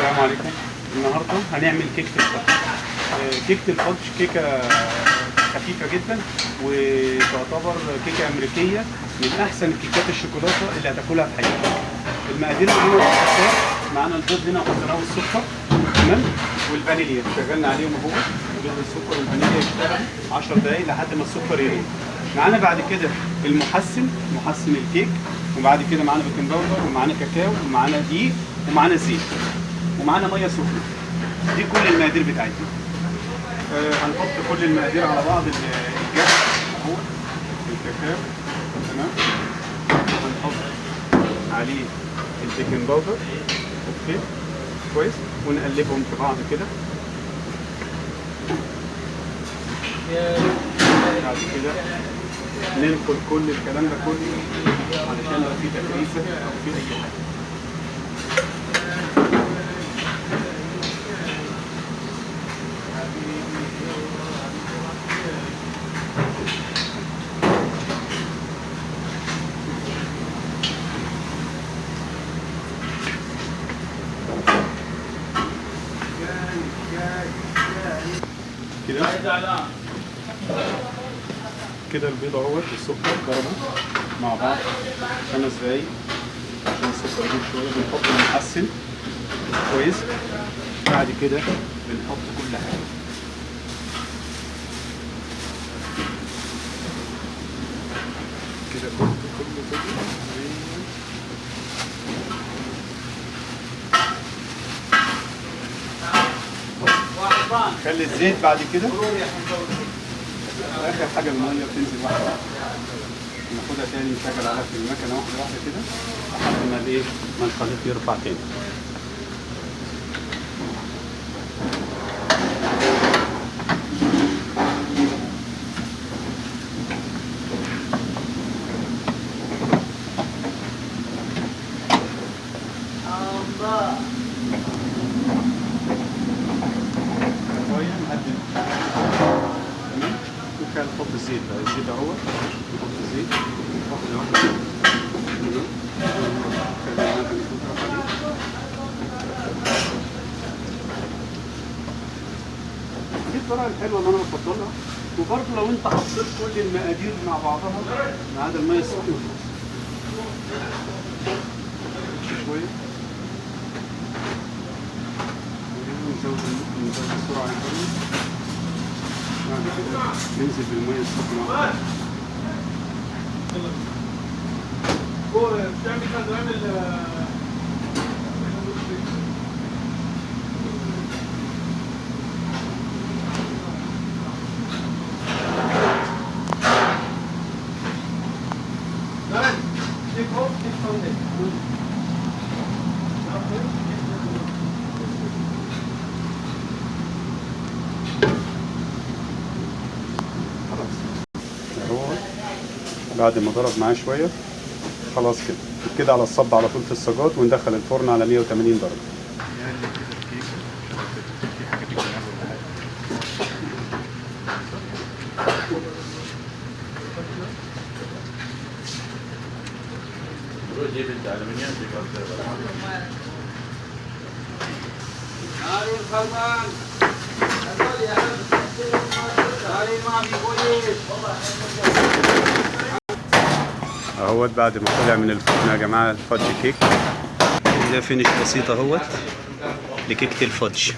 السلام عليكم. النهارده هنعمل كيكة ال fudge. كيكة ال fudge كيكة خفيفة جدا، وتعتبر كيكة امريكية من احسن كيكات الشوكولاتة اللي هتاكلها في حياتك. المقادير معانا باختصار، معانا البيض هنا وحطيناه والسكر، تمام، والفانيليا شغلنا عليهم اهو. البيض والسكر والفانيليا يشتغلوا 10 دقايق لحد ما السكر يغلي. معانا بعد كده المحسن، محسن الكيك، وبعد كده معانا baking powder، ومعانا كاكاو، ومعانا دقيق، ومعانا زيت، ومعانا مية سخنة. دي كل المقادير بتاعتنا. هنحط كل المقادير على بعض. الجبن اهو، الكاكاو، تمام، هنحط عليه ال baking powder، okay كويس، ونقلبهم في بعض كده. بعد كده ننقل كل الكلام ده كله علشان لو في تكريسه او في اي حاجة. كده كده البيض اهوت والسكر ضربوا مع بعض 5 دقايق عشان السكر يدوب شوية. بنحط المحسن كويس، بعد كده بنحط كل حاجة. كده كله كله كله. خلي الزيت بعد كده اخر حاجة المية بتنزل واحدة واحدة، ناخدها تاني نشغل عليها في المكنه واحدة واحدة كده لحد ما الايه، ما الخليط يرفع تاني. شوية نقدم، تمام. نحط الزيت بقى، الزيت اهو، نحط الزيت واحدة واحدة كده، تمام. خلي المكنه تضرب عليه. دي الطريقة الحلوة اللي انا بفضلها. وبرده لو انت حطيت كل المقادير مع بعضها ما عدا المية السخنة شوية، نزود السرعة شوية، بعد كده ننزل بالمية السخنة. بعد ما ضرب معاه شوية خلاص كده كده على الصب على طول في الصاجات، وندخل الفرن على 180 درجه. يعني كده الكيكه في حاجة في الجناب ولا حاجة. روح جيب انت الومنيوم جيب اهوت بعد ما طلع من الفرن يا جماعة ال fudge cake. ده finish بسيط اهوت لكيكه ال fudge.